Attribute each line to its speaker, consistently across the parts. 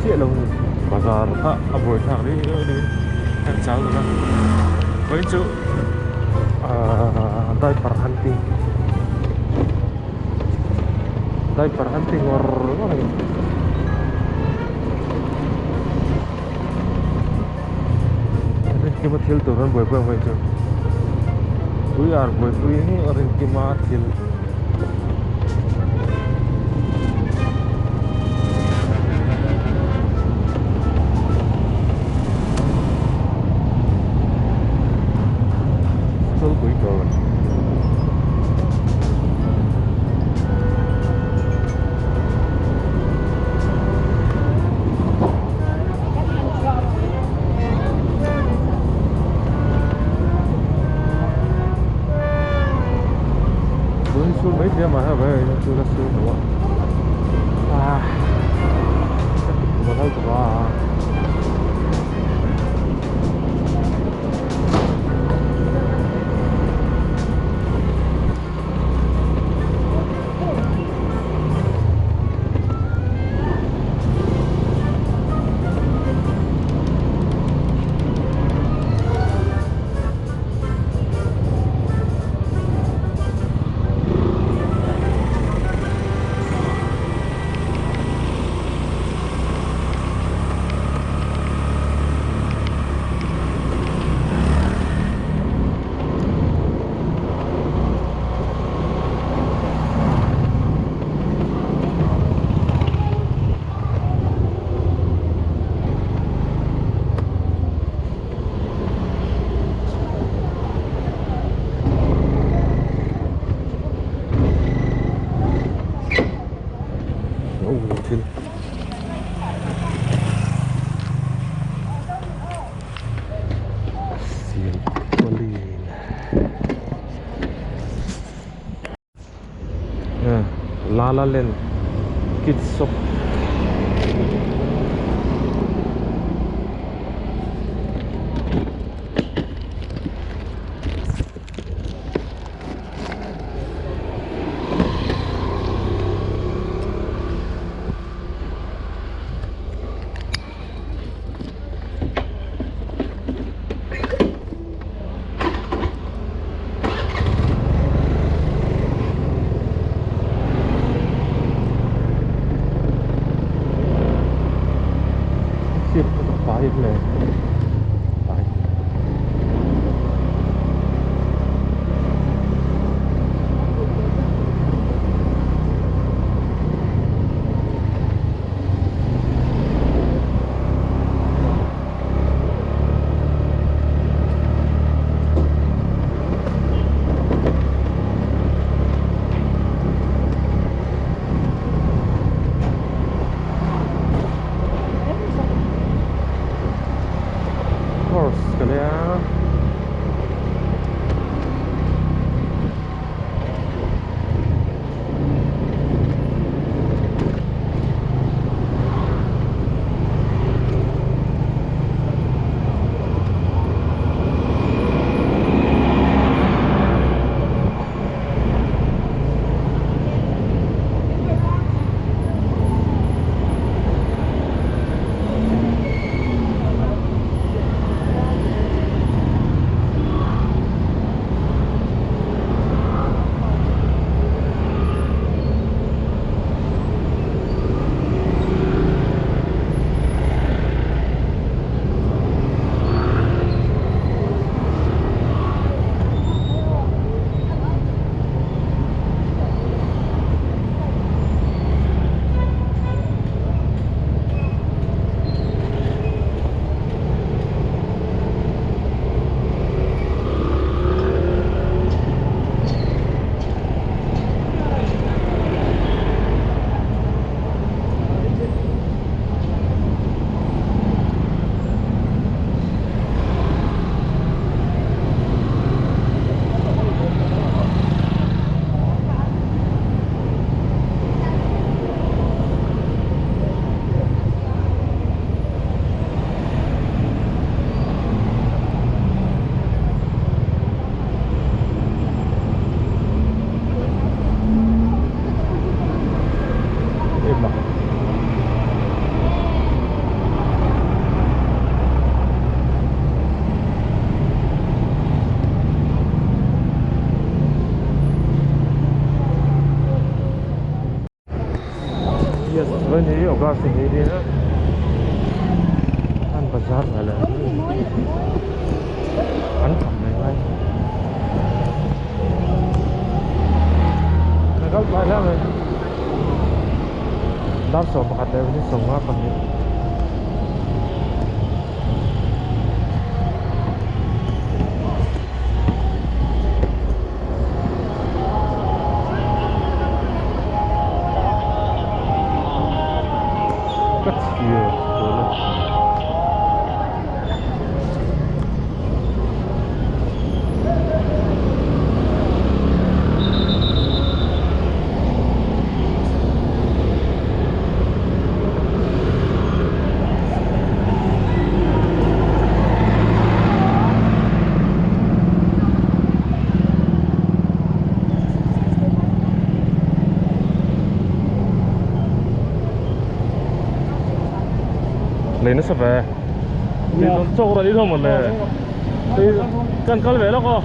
Speaker 1: chiah lo a ni bazar kha a buaithlak riau a ni kan chau lo va vawiin chu ahh diaper hunting diaper hunting ngawr ngawr a ni. Rinkima thil tur an buaipui ang vawiin chu we are buaipui Rinkima thil. Tun sur mai thei a mahse vai ah hian chu la sur lo a ah ka tukkhum a kal tawh a. La La Land Kids Shop Zar ngai leh an tham mai ngai ka kal tlai hle mai dar 11 leh minute 55. Ka thlir pawl a. Lei nasa ve chawk rawh i thawm le kan kal ve lawk aw.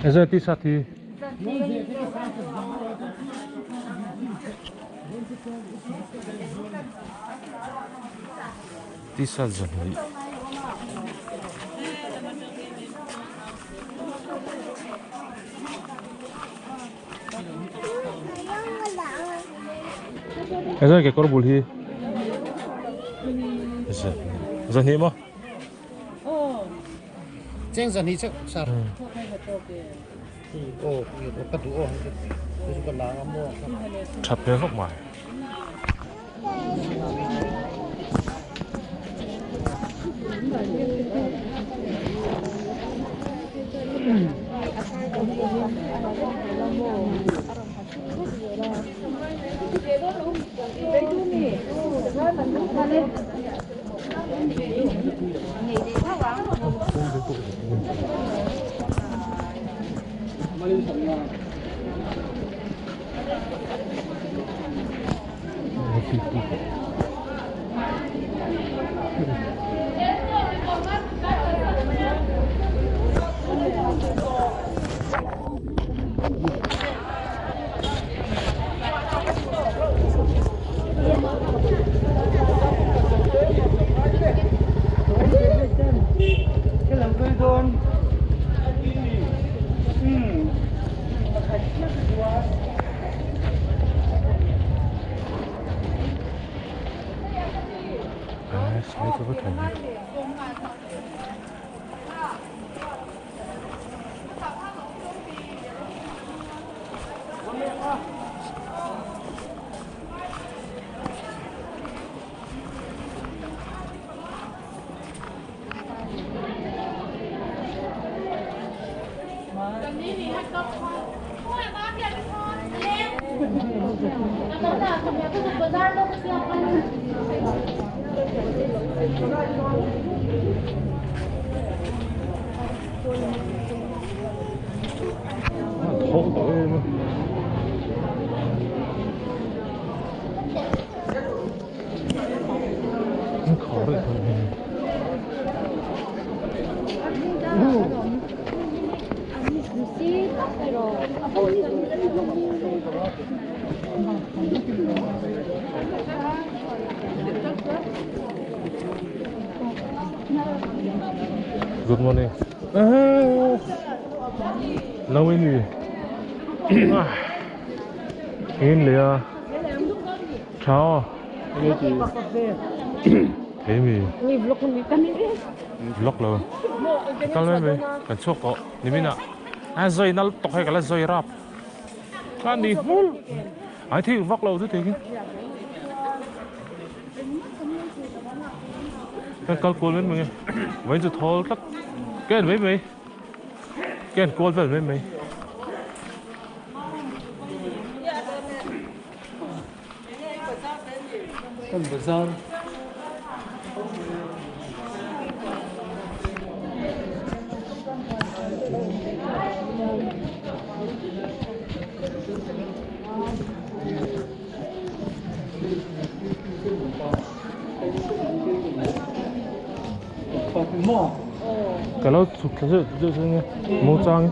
Speaker 1: Eze ti sa thi. Ti sa zan hi. Eze ke kor bul hi. Eze. Zan hi mo.
Speaker 2: Cheng zan hi cheu sir. Aw ka duh aw chu ka la ang maw.
Speaker 1: That hmel khawp mai. Good morning. Lâu ấy nhỉ? Yên lìa. Chào. Thế mi. Vlog lo. Kal mai mai. Kan chhuak tawh. Ni min ah. A zai nal tawk hei ka la zai rap. Ka ni hmul. Ai thik vak lo chu thik. Kan kal kual mai mai. Vawiin chu thawl tlat. Ka en mai mai. Ka en kual vel mai mai.
Speaker 2: Kan bazar.
Speaker 1: Ka lo chhuk thla zeuh zeuh zeuh ania mo chang in.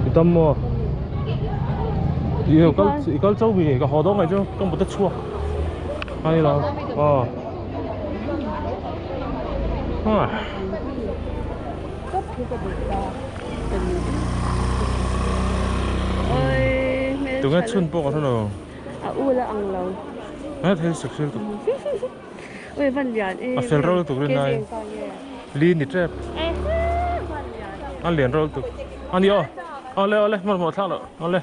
Speaker 1: I tam maw? I kal i kal chauh mi ka haw dawn ngaih chu ka mut a chhuak a ni lo aw Tunge chhun pawh ka hre lo.
Speaker 3: A ul a ang lo.
Speaker 1: A thil sak sil tuk.
Speaker 3: Ui van lian e.
Speaker 1: A fel reuh lutuk rin ai. Li ni tep. A lian reuh lutuk. A ni aw. Awle awle hmanhmawh thlak loh. Awle.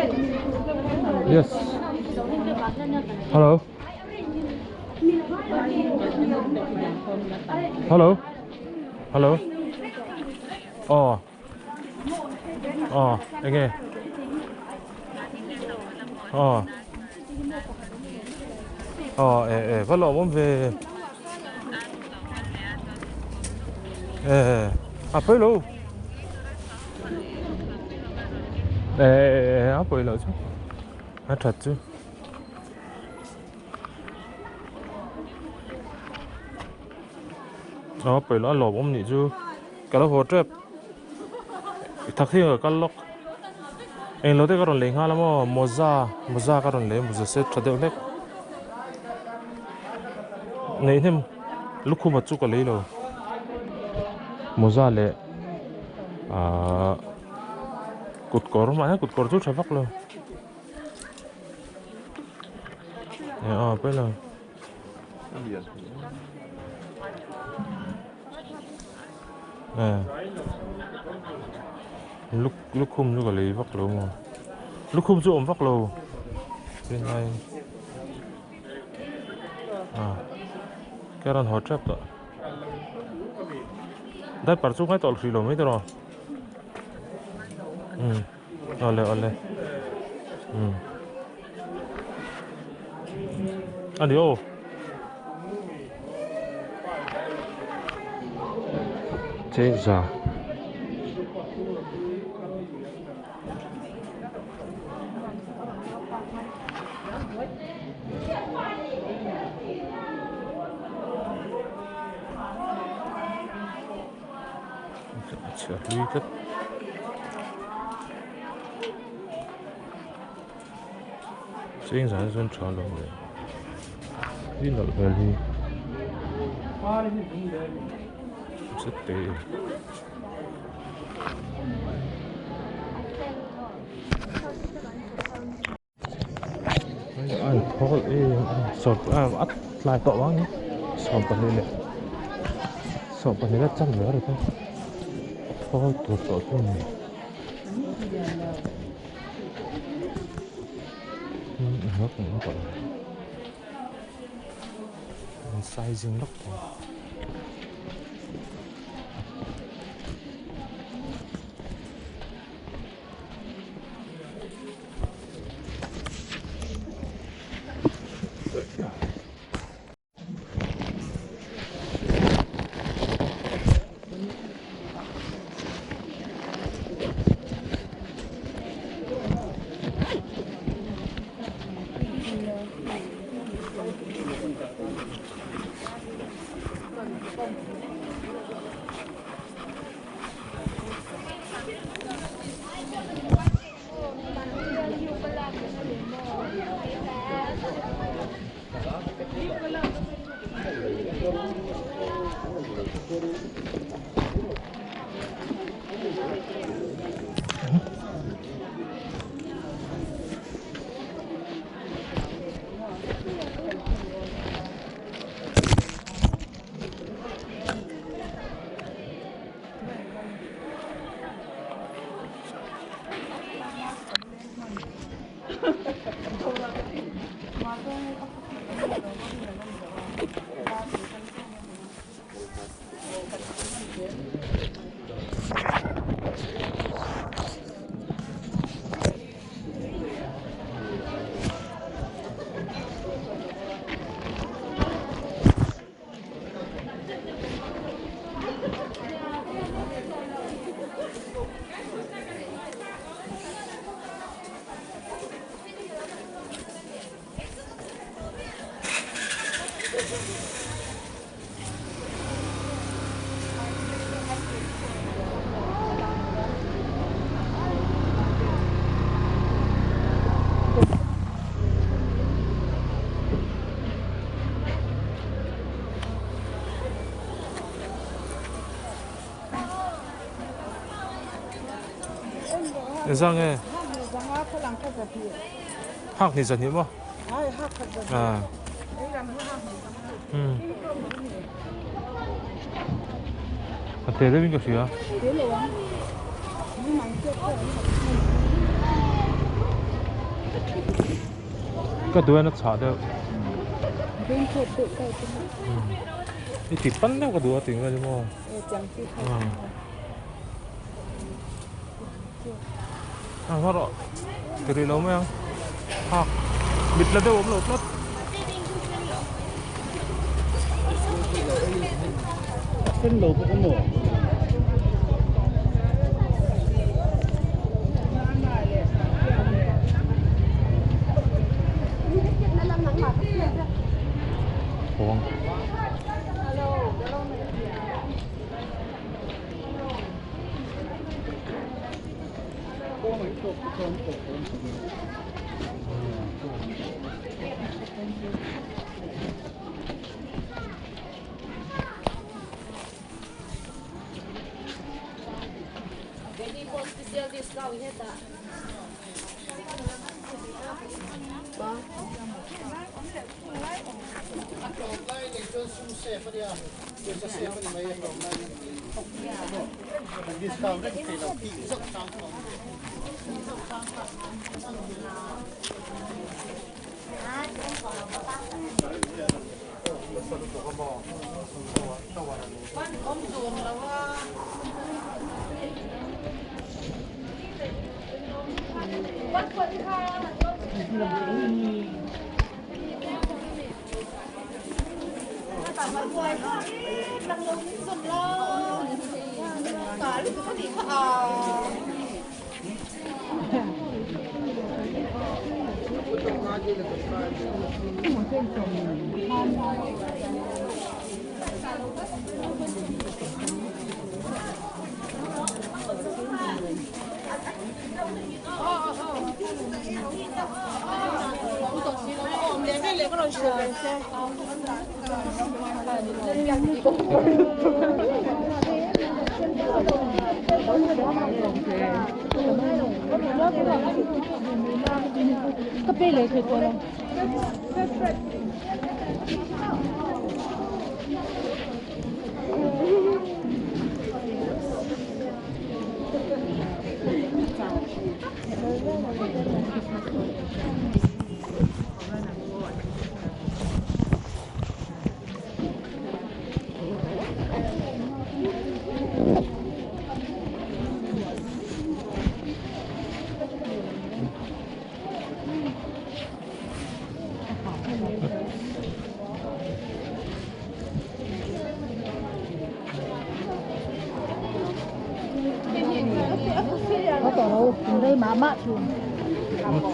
Speaker 1: Yes. Hello. Hello. Hello. Aw. Aw, enge? Aw. Aw, e e, va lawm awm ve. E, a pawi lo. E, e, a pawi lo chu. A that chu. Aw, pawi lo, a lawm awm nih chu. Ka lo haw tep. Thak hi ka kal lawk. Englo te ka rawn lei nghal a maw? Mawza, mawza ka rawn lei mawza set tha deuh hlek. Neih hnem lukhuma chu ka lei lo. Mawza leh ahh kut kawr mahse kut kawr chu tha vak lo. Aw pawi lo. Luk lukhum chu ka lei vak lo maw lukhum chu awm vak lo chenai a ka rawn haw tep tawh diaper chu ngai tawh hrih lo mai tawh rawh umm awle awle umm a ni aw. Chengza a chhiar hlui tlat. Chengza hi chuan tha lo hle. Hi nalh hmel hi. Zet te hi. An thawl em em a tlai tawh vang ni 12 leh 12 a chan ve a ri tawh thawl tur tawh chu a ni. Sizing lawk thei. Engzah nge? Hak ni zan hi maw? Ah. Hmm. A te deuhin ka hria. Ka duh en a chhah deuh. I ti pan deuh ka duh a tih vel hi maw. A hma rawh ti rih lo mai ang hak mit la deuh awm lo tlat.
Speaker 2: Sen lo bawk a maw?
Speaker 1: Kawng.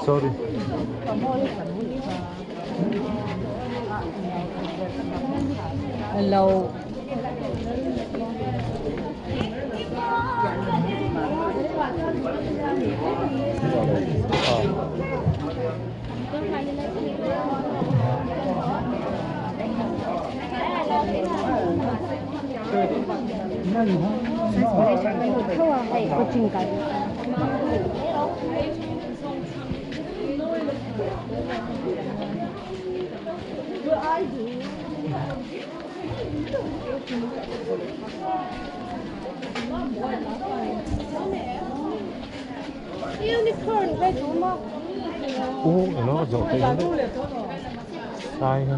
Speaker 1: Sorry.
Speaker 4: Hello.
Speaker 1: U nó dỗ cái sai ha.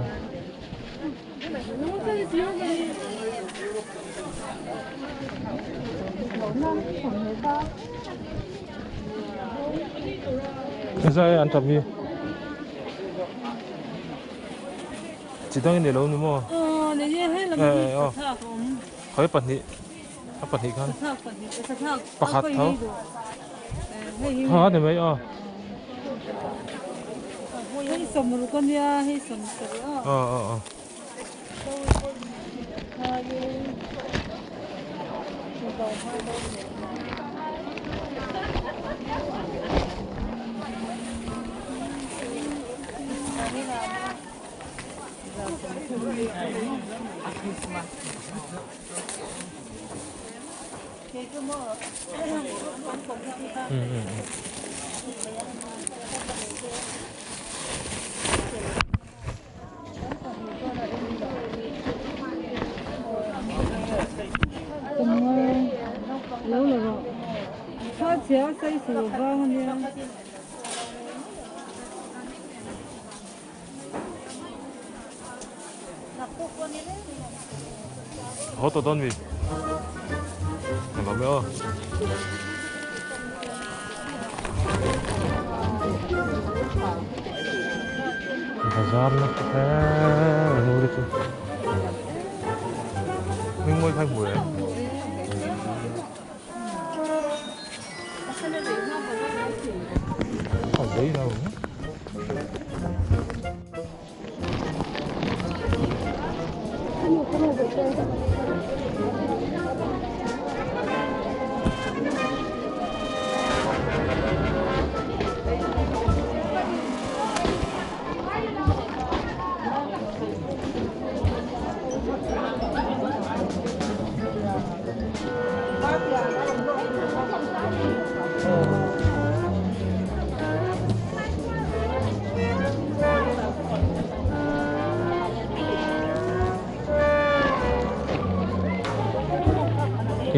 Speaker 1: Sao anh tập gì? Chỉ đang để lâu nữa mà. Ờ, khỏi bật nhị, bật nhị khăn. Bật hạt thấu. Hả thì mấy ờ. Ờ ờ ờ. Ừ ừ. Haw tawh dawn mi? Englo mai aw. Bazar na he nu te chu hming mawi kha hmu em? A zei lo.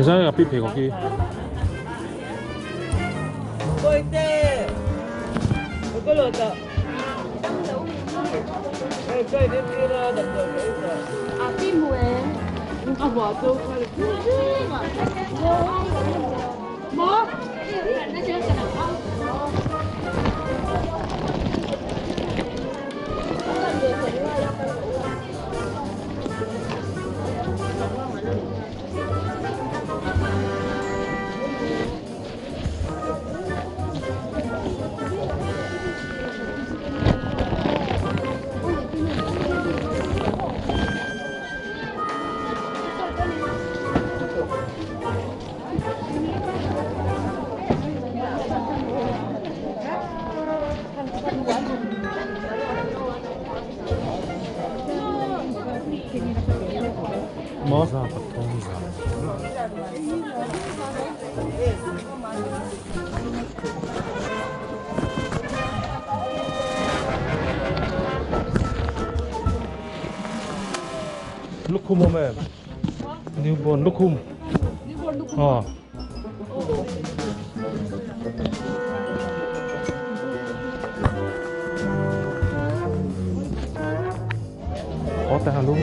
Speaker 1: Engzah nge a pi pheikhawk hi? Maw? Za pathum za. Lukhum awm em? Newborn lukhum.
Speaker 3: Newborn lukhum.
Speaker 1: Aw. Aw te han lum.